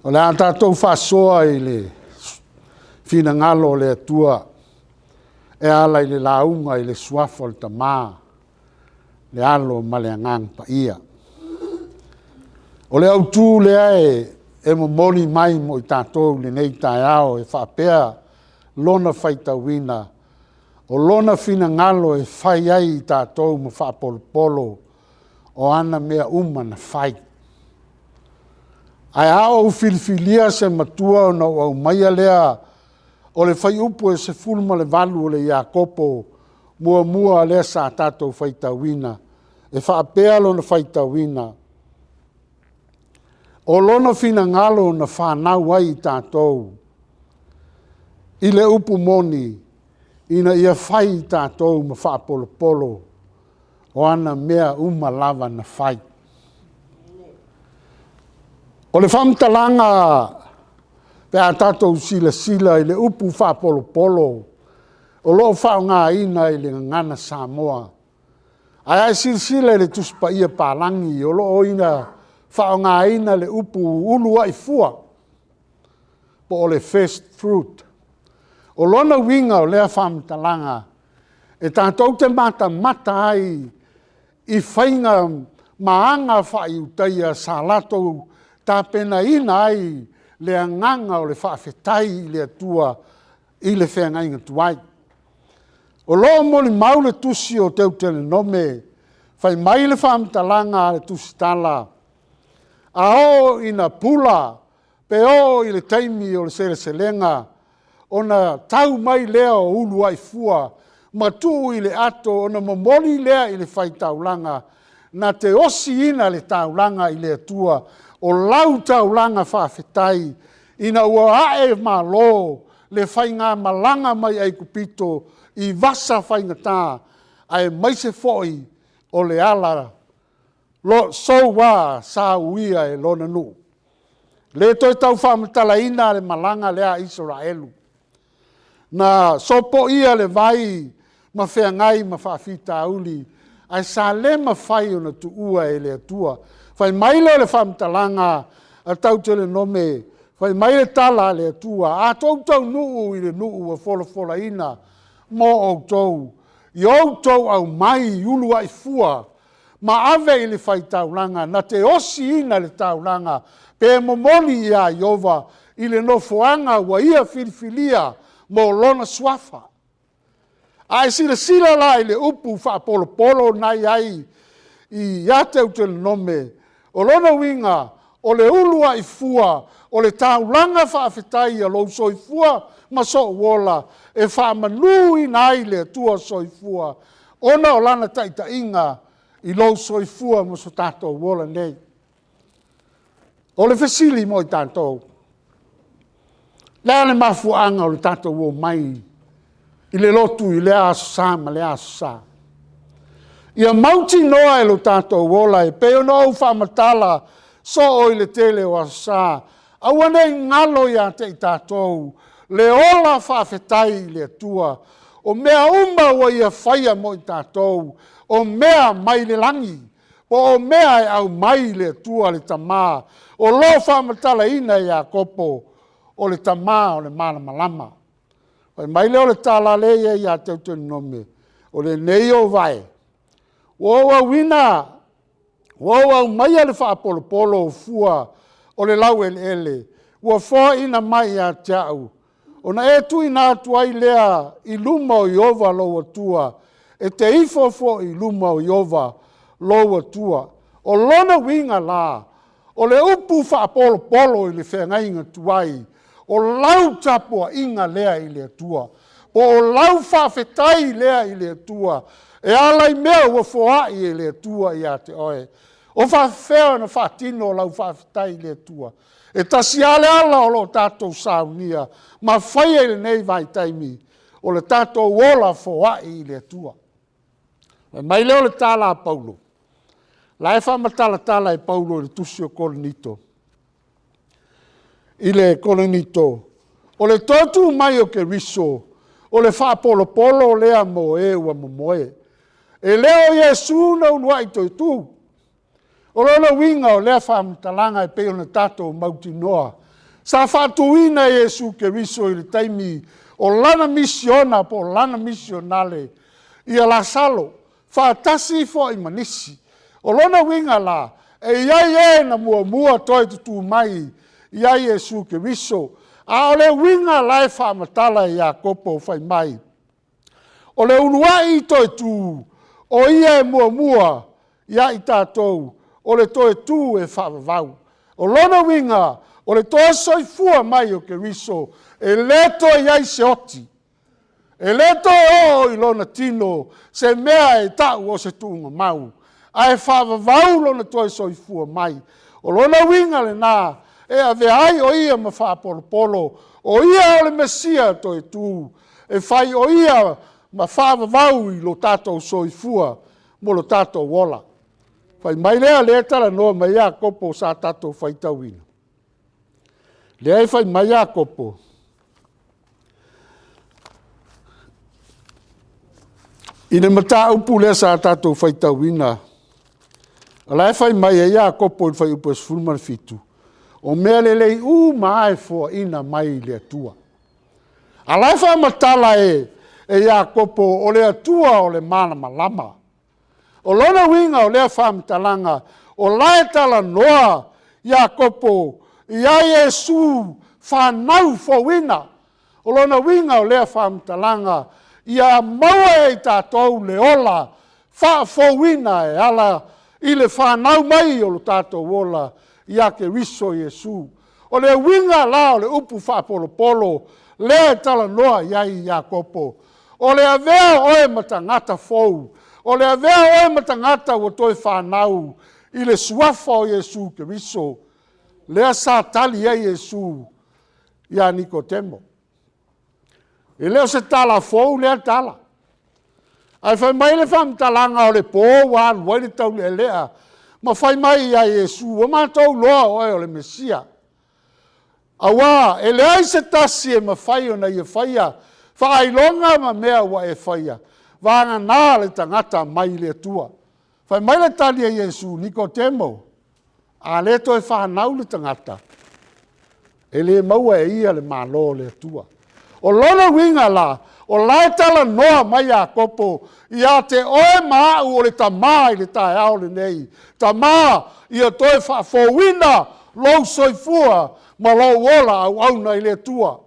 O le a tatou faasoa i le finagalo o le Atua e ala i le lauga i le Suafa o le Tama, le Alo ma le Agaga Paia. O le autu lea e momoli mai mo i tatou i lenei taeao e faapea lona faitauina, o lona finagalo e fai ai i tatou ma faapolopolo o ana mea uma na fai. Ae a ou filifilia se matua ona ou aumaia lea o le fuaiupu 18 o le Iakopo muamua lea sa tatou faitauina, e faapea lona faitauina, “O lona finagalo na fanau ai i tatou i le upu moni, ina ia fai i tatou ma faapolopolo o ana mea uma lava na fai.” O le faamatalaga pe a tatou silasila i le upu faapolopolo o lo o faaaogaina i le Gagana Samoa, ae a e silasila i le Tusi Paia Palagi o lo o ia faaaogaina le upu uluai fua, po o le first fruit. O lona uiga o lea faamatalaga, e tatou te matamata ai i faiga ma aga faa-Iutaia sa latou tapenaina ai le agaga o le faafetai i le Atua i le feagaiga tuai. O lo o molimau le tusi o Teutonome fai mai le faamatalaga a le Tusitala, a oo ina pula pe oo i le taimi o le seleselega, ona tau mai lea o uluai fua ma tuu i le ato ona momoli lea i le faitaulaga, na te osiina le taulaga i le Atua. O lau taulaga faafetai ina ua ae malo le faigamalaga mai Aikupito i vasa faigata, aemaise foi o le ala soua sa uia e lona nuu. E le toe tau faamatalaina le malaga lea a Isaraelu, na sopoia le vai ma feagai ma faafitauli, ae sa le mafai ona tuua e le Atua. Fai mai lea o le faamatalaga a Teutonome fai mai le tala a le Atua, “A outou taunuu i le nuu ua folafolaina mo outou, ia outou aumai uluai fua ma ave i le faitaulaga na te osiina i le taulaga pe momoli ia Ieova i le nofoaga ua Ia filifilia mo lona suafa.” A e silasila la i le upu faapolopolo lena e i ai ia Teutonome, o lona uiga o le uluai fua o le taulaga faafetai a lou soifua ma sou ola e faamanuina ai le Atua Soifua ona o Lana taitaiga i lou soifua ma so tatou ola nei. O le fesili mo i tatou, o le a le mafuaaga o le tatou omai i le lotu i lea Aso Sa ma lea Aso Sa? Ia mautinoa e lo tatou ola e pei ona ou faamatala soo i le tele o Aso Sa, aua ne i galo ia te i tatou le ola faafetai i le Atua. O mea uma ua Ia faia mo i tatou, o mea mai le lagi, po o mea e aumai i le Atua le Tama o lo o faamatalaina e Iakopo, o le Tama o le Malamalama. Fai mai lea o le tala lea e i ai ia Teutonome, “O lenei ou vae ua ou auina, ua ou aumaia le faapolopolo o fua o le laueleele ua foaina mai ia te au, ona e tuuina atu ai lea i luma o Ieova lou Atua, e te ifo foi i luma o Ieova lou Atua.” O lona uiga la, o le upu faapolopolo i le feagaiga tuai, o lau tapuaiga lea i le Atua, po o lau faafetai lea i le Atua e ala i mea ua foai e le Atua ia te oe. O faapefea ona faatino lau faafetai i le Atua? E tasi lava le ala o lo o tatou saunia ma faia i lenei vaitaimi, o le tatou ola foai i le Atua. Fai mai lea o le tala a Paulo, la e faamatalatala e Paulo i le tusi o Korinito, o le toe tu mai o Keriso o le faapolopolo lea mo e ua momoe. E le o Iesu na uluai toe tu. O lona uiga o lea faamatalaga e pei ona tatou mautinoa, Sa faatuina e Iesu Keriso i le taimi o lana misiona po o lana misionale ia Lasalo faatasi foi ma nisi. O lona uiga la, e i ai e na muamua toe tutū mai ia Iesu Keriso. A o le uiga la e faamatala e Iakopo fai mai, o le uluai toe tu, o ia e muamua ia i tatou o le toe tu e faavavau. O lona uiga, o le toe soifua mai o Keriso, e le toe i ai se oti, e le toe oo i lona tino se mea e tau o se tuugamau, ae faavavau lona toe soifua mai. O lona uiga lena e avea ai o ia ma faapolopolo, o ia o le Mesia toe tu, e fai o ia ma faavavau i lo tatou soifua ma lo tatou ola. Fai mai lea o lea e talanoa mai ai Iakopo sa tatou faitauina, lea e fai mai Iakopo, i le mataupu lea sa tatou faitauina, o la e fai mai ai Iakopo i le fuaiupu 17, o mea lelei uma lava e foaina mai le Atua. A o la e faamatala e Iakopo o le Atua o le malamalama. O lona uiga o lea faamatalaga, o la e talanoa Iakopo ia Iesu fanau fouina. O lona uiga o lea faamatalaga, ia maua e i tatou le ola faafouina e ala i le fanau mai o lo tatou ola ia Keriso Iesu. O le uiga la o le upu faapolopolo lea e talanoa i ai Iakopo, o le avea o oe ma tagata fou, o le avea o oe ma tagata ua toe fanau i le suafa o Iesu Keriso, lea sa tali ai Iesu ia Nikotemo. E le o se tala fou lea tala. Ae fai mai le faamatalaga o le po ua alu ai le taulealea ma fai mai ia Iesu, ua matou iloa o oe o le Mesia. Aua e leai se tasi e mafai ona ia faia faailoga ma mea ua e faia, vagana le tagata mai le Atua. Fai mai le tali a Iesu, Nikotemo, a le toe fanau le tagata, e le maua e ia le Malo o le Atua. O lona uiga la, o la e talanoa mai Iakopo ia te oe ma au o le tama i le taeao lenei, tama, ia toe faafouina lou soifua ma lou ola auauna i le Atua.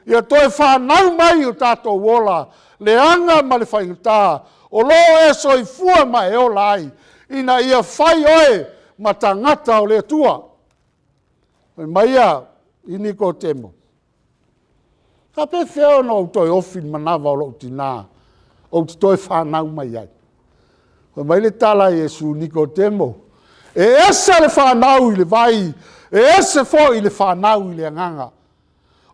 Ia toe fanau mai o tatou ola leaga ma le faigata o lo o e soifua ma e ola ai, ina ia fai oe ma tagata o le Atua. Fai mai ia i Nikotemo, e faapefea ona ou toe ofi i le manava o lou tina ou te toe fanau mai ai? Fai mai le tala a Iesu, Nikotemo, e ese le fanau i le vai, e ese foi le fanau i le agaga.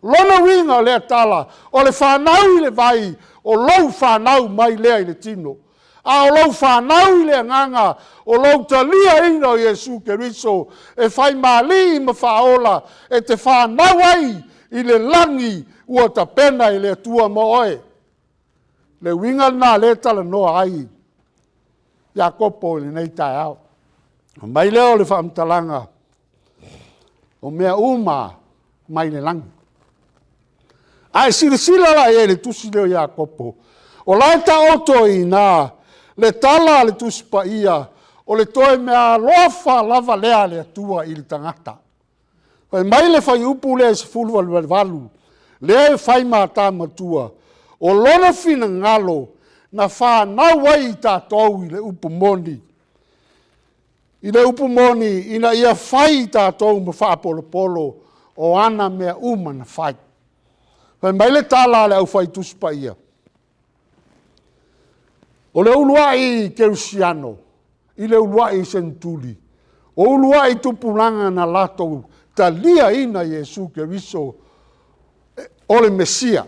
O lona uiga o lea tala, o le fanau i le vai, o lou fanau mai lea i le tino, a o lou fanau i le agaga, o lou taliaina o Iesu Keriso e fai ma Alii ma Faaola, e te fanau ai i le lagi ua tapena e le Atua mo oe. O le uiga lena o lea e talanoa ai Iakopo i lenei taeao. Ona aumai lea o le faamatalaga, o mea uma mai le lagi. A e silasila la i ai i le tusi lea o Iakopo, o la e taoto i ina le tala a le Tusi Paia, o le toe meaalofa lava lea a le Atua i le tagata. Fai mai le fuaiupu lea e 18, lea e fai ma matamatua, o lona finagalo na fanau ai i tatou i le upu moni, i le upu moni, ina ia fai i tatou ma faapolopolo o ana mea uma na fai. Fai mai le tala a le aufai Tusi Paia, o le uluai kerisiano i le uluai seneturi, o uluai tupulaga na latou taliaina Iesu Keriso o le Mesia,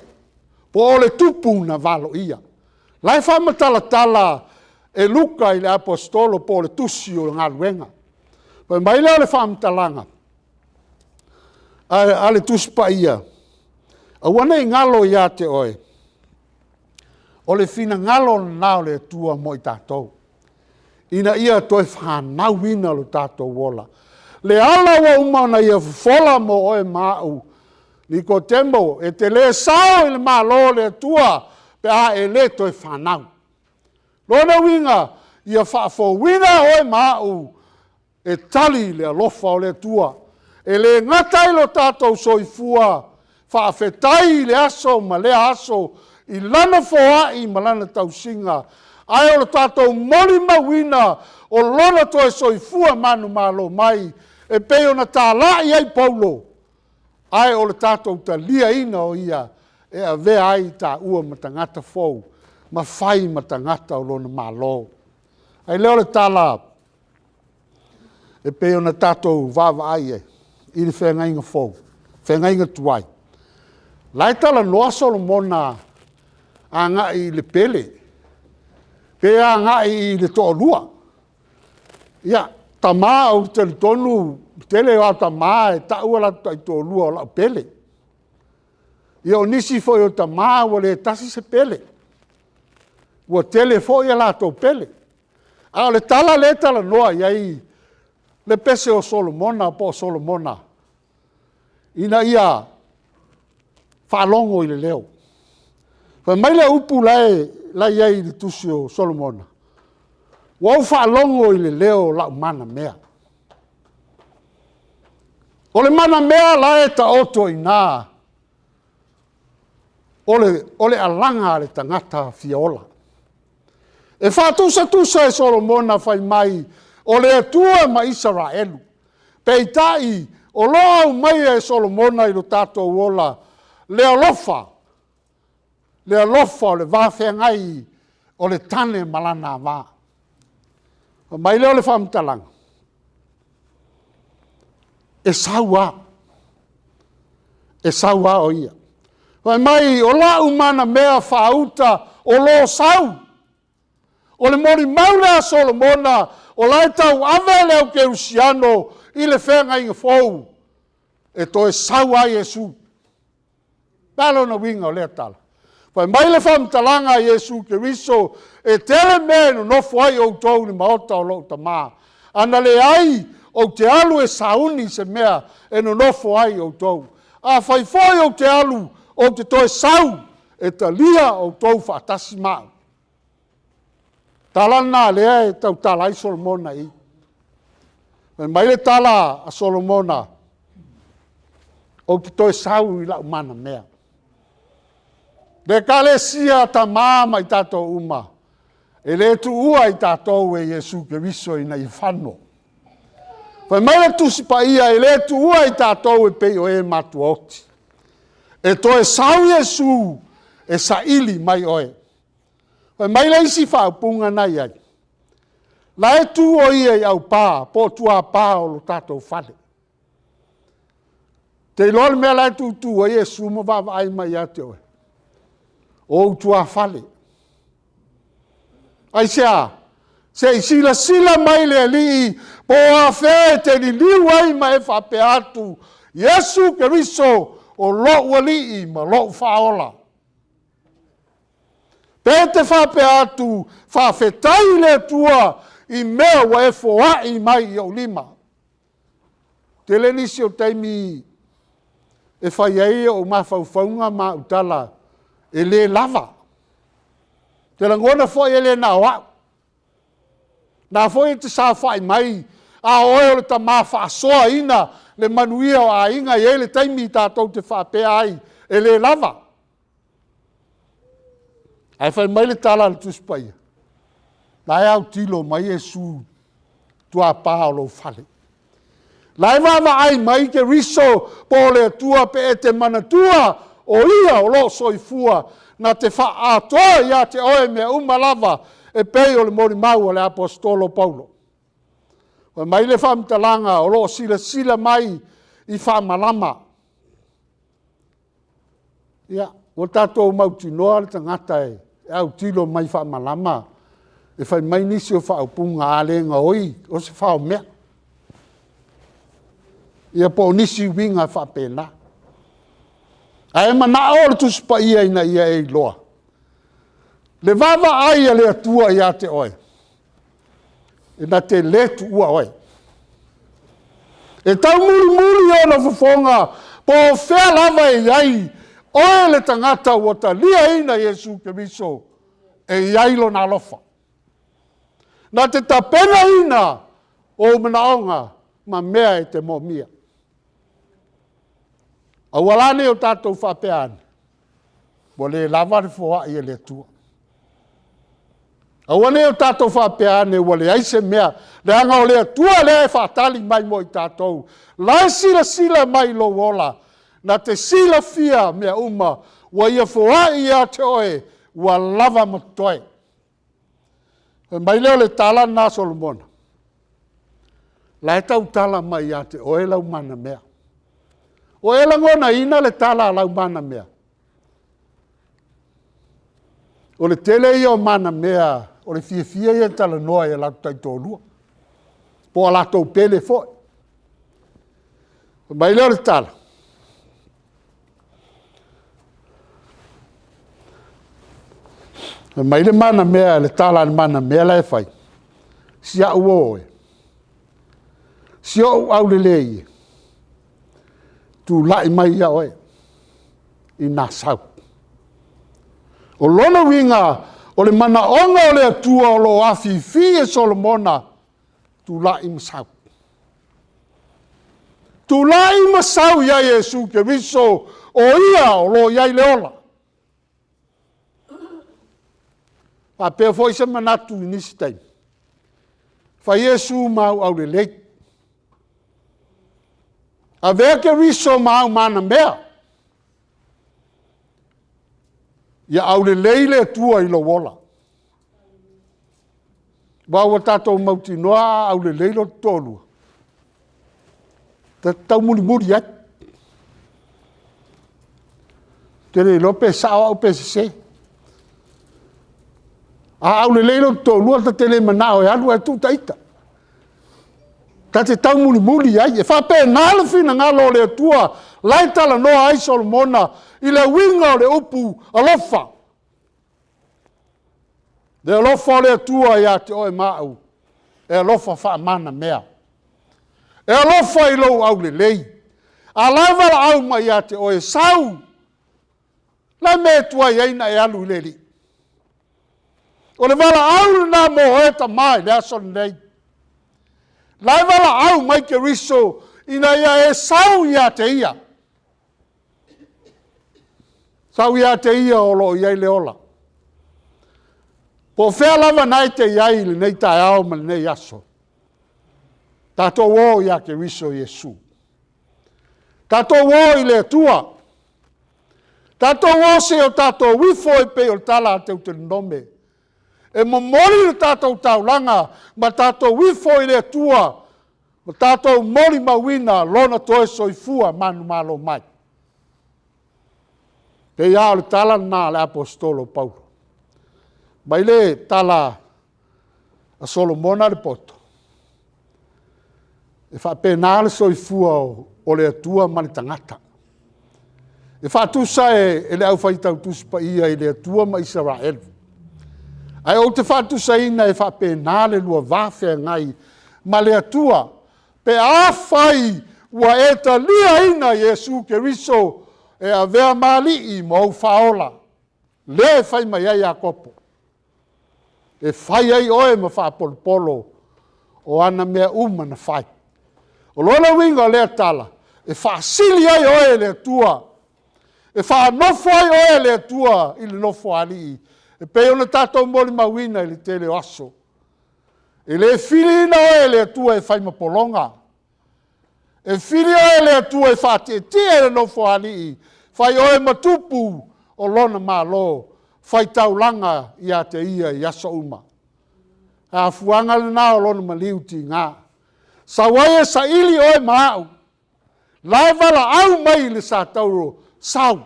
po o le tupu na valoia. O la e faamatalatala e Luka i le Aposetolo po o le tusi o Galuega. Fai mai lea o le faamatalaga a le Tusi Paia, aua ne i galo ia te oe, o le finagalo lena o le Atua mo i tatou, ina ia toe fanauina lo tatou ola. Le ala ua uma ona ia fofola mo oe ma au. Nikotemo, e te le sao i le Malo o le Atua pe a e le toe fanau. Lona uiga, ia faafouina oe ma au e tali i le alofa o le Atua. E le gata i lo tatou soifua, faafetai i le aso ma lea aso i Lana foai ma Lana tausiga, ae o le tatou molimauina o Lona toe soifua manumalo mai e pei ona talai ai Paulo, ae o le tatou taliaina o ia e avea ai taua ma tagata fou ma fai ma tagata o lona Malo. Ona fai lea o le tala e pei ona tatou vaavaai i ai i le feagaiga fou, feagaiga tuai, o la e talanoa Solomona agai i le pele, pe agai i le toalua. Ia, tama ou te talitonu o le tele lava o tama e tau o latou taitoalua o lau pele. Ia o nisi foi o tama ua le tasi se pele, ua tele foi a latou pele. A o le tala lea e talanoa i ai le pese o Solomona po o Solomona, ina ia faalogo i le leo. Fai mai le upu la e i ai i le tusi o Solomona, ua ou faalogo i le leo o lau manamea. O le manamea la e taoto i ina, o le alaga a le tagata fia ola. E faatusatusa e Solomona fai mai, o le Atua ma Isaraelu, peitai o lo o aumaia e Solomona i lo tatou ola le alofa, le alofa o le va feagai o le tane ma lana ava. Ona fai mai lea o le faamatalaga, e sau lava, e sau lava o ia. Fai mai o lau manamea faauta o lo sau. O le molimau lea a Solomona o la e tauave le aukerisiano i le feagaiga fou, e toe sau lava Iesu. O le a lona uiga o lea tala? Fai mai le faamatalaga a Iesu Keriso, e tele mea e nonofo ai outou i le maota o lou Tama. A na leai, ou te alu e sauni se mea e nonofo ai outou. Afai foi ou te alu ou te toe sau e talia outou faatasi ma au. O le tala lena o lea e tautala ai Solomona i i. Fai mai le tala a Solomona, ou te toe sau i lau manamea. Le Ekalesia a tama ma i tatou uma, e le tuua i tatou e Iesu Keriso ina ia fano. Fai mai le Tusi Paia, e le tuua i tatou e pei o e matuaoti. E toe sau Iesu e saili mai oe. Fai mai le isi faaupuga na e i ai, o la e tu o ia i aupa po o tuapa o lo tatou fale. E te iloa le mea la e tutu ai Iesu ma vaavaai mai ia te oe? O ou tuafale. Aisea? Se i silasila mai le Alii po o afea e te liliu ai ma e faapea atu, Iesu Keriso o lou Alii ma lou Faaola. Pe e te faapea atu, faafetai i le Atua i mea ua e foai mai i ou lima. Tele nisi o taimi e fai ai ou mafaufauga ma au tala e le lava. Ou te lagona foi e le na o au. O lena foi e te saofai mai, a o oe o le tama faasoaina le manuia o aiga. E i ai le taimi tatou te faapea ai, e le lava. Ae fai mai le tala a le Tusi Paia, o la e autilo mai Iesu i tuapa o lou fale. O la e vaavaai mai Keriso po o le Atua pe e te manatua o Ia o lo o soifua na te faaatoa ia te oe mea uma lava e pei o le molimau a le Aposetolo o Paulo. Fai mai le faamatalaga o lo o silasila mai i faamalama. Ia, ua tatou mautinoa le tagata e autilo mai faamalama, e fai mai nisi o faaupuga a le gaoi o se faomea. Ia po o nisi uiga faapena. Ae manao le Tusi Paia ina ia e iloa, le vaavaai a le Atua ia te oe, e na te le tuua oe. E taumulimuli ona fofoga po o fea lava e i ai, oe le tagata ua taliaina Iesu Keriso, e i ai Lona alofa. Na te tapenaina ou manaoga ma mea e te moomia. Aua la ne i o tatou faapea ane, ua le lava le foai a le Atua. Aua ne i o tatou faapea ane ua leai se mea, leaga o le Atua lea e faatali mai mo i tatou, o la e silasila mai i lou ola, na te silafia mea uma, ua ia foai ia te oe, ua lava ma totoe. Fai mai lea o le tala lena a Solomona, o la e tautala mai ia te oe lau manamea. Ua e lagonaina le tala a lau manamea? O le tele ia o manamea o le fiafia ia e talanoa i o latou taitoalua, po o a latou pele foi. Fai mai lea o le tala, fai mai le manamea, le tala a le manamea la e fai, si au uo e, si ou aulelei e, tulai mai ia oe ina sau. O lona uiga, o le manaoga o le Atua o lo o afifi e Solomona, tulai ma sau. Tulai ma sau ia Iesu Keriso o Ia o lo o i ai le ola. E faapea foi se manatu i nisi taimi, fai Iesu ma au aulelei. Avea Keriso ma au manamea. Ia aulelei le Atua i lou ola. Aua ua tatou mautinoa a aulelei lo ta toalua, ta te taumulimuli ai. Ou te le iloa pe sao au pe sese. A aulelei lo ta toalua, ta te le manao e alu ae tuu ta ita. Ta te taumulimuli ai. E faapena le finagalo o le Atua la e talanoa ai Solomona i le uiga o le upu alofa. Le alofa o le Atua ia te oe ma au, e alofa faamanamea. E alofa i lou aulelei. A o la e valaau mai ia te oe, sau, o le a le mea e tuai ai ona e alu i le Alii? O le valaau lena mo oe tama i le aso lenei. O la e valaau mai Keriso ina ia e sau ia te Ia. Sau ia te Ia o lo o i ai le ola. Po o fea lava lena e te i ai i lenei taeao ma lenei aso, tatou o ia Keriso Iesu. Tatou o i le Atua. Tatou o se i o tatou ifo e pei o le tala a Teutonome. E momoli le tatou taulaga ma tatou ifo i le Atua ma tatou molimauina Lona toe soifua manumalo mai. E pei lava o le tala lena a le Aposetolo o Paulo. Fai mai le tala a Solomona le poto, e faapena le soifua o le Atua ma le tagata. E faatusa e le aufaitau tusi paia i le Atua ma Isaraelu. Ae ou te faatusaina e faapena le lua va feagai ma le Atua pe afai ua e taliaina Iesu Keriso e avea ma Alii ma ou Faaola, lea e fai mai ai Iakopo, e fai ai oe ma faapolopolo o ana mea uma na fai. O lona uiga o lea tala, e faasili ai oe e le Atua, e faanofo ai oe e le Atua i le Nofoalii, e pei ona tatou molimauina i le tele o aso. E le filiina oe e le Atua e fai ma pologa, e fili oe e le Atua e faatietie i le Nofoalii, fai oe ma tupu o lona Malo, fai taulaga ia te ia i aso uma. O le afuaga lena o lona maliu tiga. Sau ai e saili oe ma au, la e valaau mai i le satauro, sau,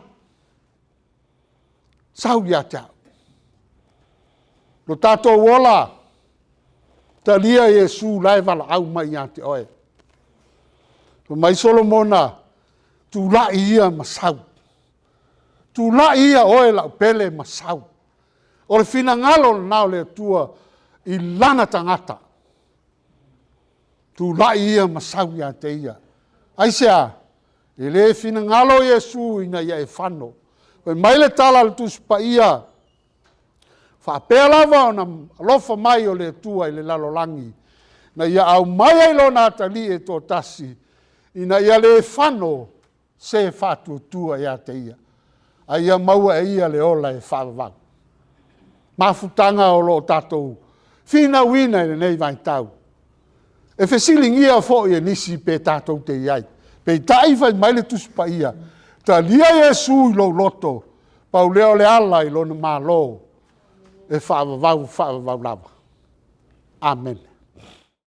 sau ia te au. Lo tatou ola, talia Iesu la e valaau mai ia te oe. Fai mai Solomona, tulai ia ma sau, tulai ia oe lau pele ma sau. O le finagalo lena o le Atua i lana tagata. Tulai ia ma sau ia te ia. Aisea? E le finagalo Iesu ina ia e fano. Fai mai le tala a le Tusi Paia, faapea lava ona alofa mai o le Atua i le lalolagi, na ia aumai ai lona atalii e toatasi, ina ia le fano se faatuatua ia te ia, a ia maua e ia le ola e faavavau. Mafutaga o lo o tatou finauina i lenei vaitau, e fesiligia foi e nisi pe tatou te i ai. Peitai fai mai le Tusi Paia, talia Iesu i lou loto, pau lea o le ala i lona Malo e faavavau faavavau lava. Amene.